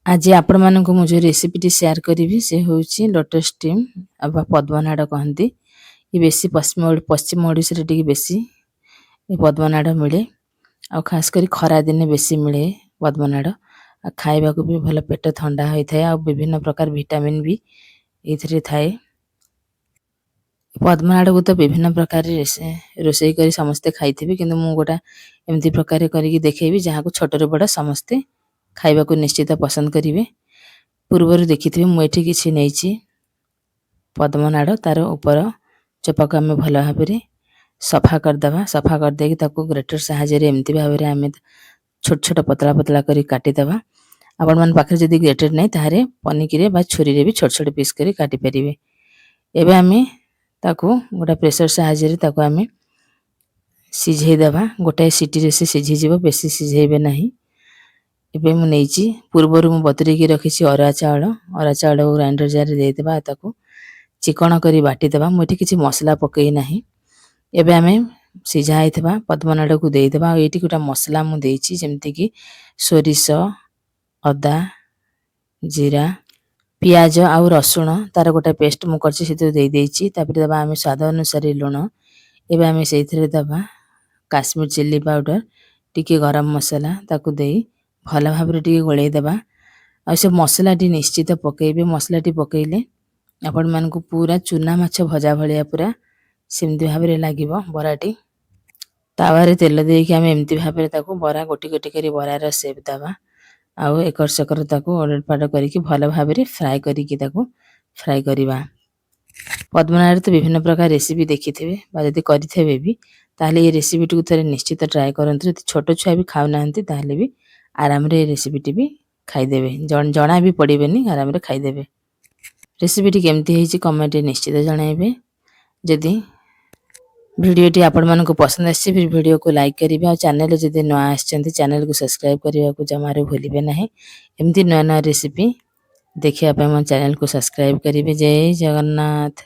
ଆଜି ଆପଣମାନଙ୍କୁ ମୁଁ ଯେଉଁ ରେସିପିଟି ସେୟାର କରିବି, ସେ ହେଉଛି ଲୋଟସ୍ ଷ୍ଟିମ୍ ବା ପଦ୍ମନାଡ଼ କହନ୍ତି। ଏ ବେଶୀ ପଶ୍ଚିମ ପଶ୍ଚିମ ଓଡ଼ିଶାରେ ଟିକେ ବେଶୀ ଏ ପଦ୍ମନାଡ଼ ମିଳେ, ଆଉ ଖାସ କରି ଖରାଦିନେ ବେଶୀ ମିଳେ ପଦ୍ମନାଡ଼। ଆଉ ଖାଇବାକୁ ବି ଭଲ, ପେଟ ଥଣ୍ଡା ହୋଇଥାଏ, ଆଉ ବିଭିନ୍ନ ପ୍ରକାର ଭିଟାମିନ୍ ବି ଏଇଥିରେ ଥାଏ। ପଦ୍ମନାଡ଼କୁ ତ ବିଭିନ୍ନ ପ୍ରକାର ରୋଷେଇ କରି ସମସ୍ତେ ଖାଇଥିବେ, କିନ୍ତୁ ମୁଁ ଗୋଟା ଏମିତି ପ୍ରକାର କରିକି ଦେଖେଇବି ଯାହାକୁ ଛୋଟରୁ ବଡ଼ ସମସ୍ତେ ଖାଇବାକୁ ନିଶ୍ଚିତ ପସନ୍ଦ କରିବେ। ପୂର୍ବରୁ ଦେଖିଥିବେ, ମୁଁ ଏଠି କିଛି ନେଇଛି ପଦ୍ମନାଡ଼। ତାର ଉପର ଚୋପାକୁ ଆମେ ଭଲ ଭାବରେ ସଫା କରିଦେବା। ସଫା କରିଦେଇକି ତାକୁ ଗ୍ରେଟର ସାହାଯ୍ୟରେ ଏମିତି ଭାବରେ ଆମେ ଛୋଟ ଛୋଟ ପତଳା ପତଳା କରି କାଟିଦେବା। ଆପଣମାନଙ୍କ ପାଖରେ ଯଦି ଗ୍ରେଟର ନାହିଁ, ତାହେଲେ ପନିକିରେ ବା ଛୁରୀରେ ବି ଛୋଟ ଛୋଟ ପିସ୍ କରି କାଟିପାରିବେ। ଏବେ ଆମେ ତାକୁ ଗୋଟେ ପ୍ରେସର ସାହାଯ୍ୟରେ ତାକୁ ଆମେ ସିଝେଇ ଦେବା। ଗୋଟାଏ ସିଟିରେ ସେ ସିଝିଯିବ, ବେଶୀ ସିଝେଇବେ ନାହିଁ। ଏବେ ମୁଁ ନେଇଛି, ପୂର୍ବରୁ ମୁଁ ବତୁରେଇକି ରଖିଛି ଅରୁଆ ଚାଉଳ। ଅରୁଆ ଚାଉଳକୁ ଗ୍ରାଇଣ୍ଡର ଜାରରେ ଦେଇଦେବା, ତାକୁ ଚିକଣ କରି ବାଟିଦେବା। ମୁଁ ଏଠି କିଛି ମସଲା ପକେଇ ନାହିଁ। ଏବେ ଆମେ ସିଝା ହେଇଥିବା ପଦ୍ମନାଡ଼କୁ ଦେଇଦେବା। ଆଉ ଏଇଠି ଗୋଟେ ମସଲା ମୁଁ ଦେଇଛି, ଯେମିତିକି ସୋରିଷ, ଅଦା, ଜିରା, ପିଆଜ ଆଉ ରସୁଣ, ତାର ଗୋଟେ ପେଷ୍ଟ ମୁଁ କରିଛି, ସେଥିରେ ଦେଇଦେଇଛି। ତାପରେ ଦେବା ଆମେ ସ୍ୱାଦ ଅନୁସାରେ ଲୁଣ। ଏବେ ଆମେ ସେଇଥିରେ ଦେବା କାଶ୍ମୀର ଚିଲି ପାଉଡ଼ର, ଟିକେ ଗରମ ମସଲା। ତାକୁ ଦେଇ ଭଲ ଭାବରେ ଟିକେ ଗୋଳେଇ ଦେବା। ଆଉ ସେ ମସଲାଟି ନିଶ୍ଚିତ ପକାଇବେ। ମସଲାଟି ପକାଇଲେ ଆପଣମାନଙ୍କୁ ପୁରା ଚୁନା ମାଛ ଭଜା ଭଳିଆ ପୁରା ସେମିତି ଭାବରେ ଲାଗିବ ବରାଟି। ତାୱାରେ ତେଲ ଦେଇକି ଆମେ ଏମିତି ଭାବରେ ତାକୁ ବରା ଗୋଟି ଗୋଟି କରି ବରାର ସେପ୍ ଦେବା, ଆଉ ଏକର ସେକର ତାକୁ ଓଲଟ ପାଲଟ କରିକି ଭଲ ଭାବରେ ଫ୍ରାଏ କରିକି ତାକୁ ଫ୍ରାଏ କରିବା। ପଦ୍ମନାଡ଼ରେ ତ ବିଭିନ୍ନ ପ୍ରକାର ରେସିପି ଦେଖିଥିବେ, ବା ଯଦି କରିଥିବେ ବି, ତାହେଲେ ଏ ରେସିପିଟିକୁ ଥରେ ନିଶ୍ଚିତ ଟ୍ରାଏ କରନ୍ତୁ। ଯଦି ଛୋଟ ଛୁଆ ବି ଖାଉନାହାନ୍ତି, ତାହେଲେ ବି ଆରାମରେ ଏ ରେସିପିଟି ବି ଖାଇଦେବେ, ଜଣା ବି ପଡ଼ିବେନି, ଆରାମରେ ଖାଇଦେବେ। ରେସିପିଟି କେମିତି ହେଇଛି କମେଣ୍ଟରେ ନିଶ୍ଚିତ ଜଣାଇବେ। ଯଦି ଭିଡ଼ିଓଟି ଆପଣମାନଙ୍କୁ ପସନ୍ଦ ଆସିଛି, ଭିଡ଼ିଓକୁ ଲାଇକ୍ କରିବେ, ଆଉ ଚ୍ୟାନେଲରେ ଯଦି ନୂଆ ଆସିଛନ୍ତି, ଚ୍ୟାନେଲକୁ ସବସ୍କ୍ରାଇବ୍ କରିବାକୁ ଜମାରୁ ଭୁଲିବେ ନାହିଁ। ଏମିତି ନୂଆ ନୂଆ ରେସିପି ଦେଖିବା ପାଇଁ ମୋ ଚ୍ୟାନେଲକୁ ସବସ୍କ୍ରାଇବ୍ କରିବେ। ଜୟ ଜଗନ୍ନାଥ।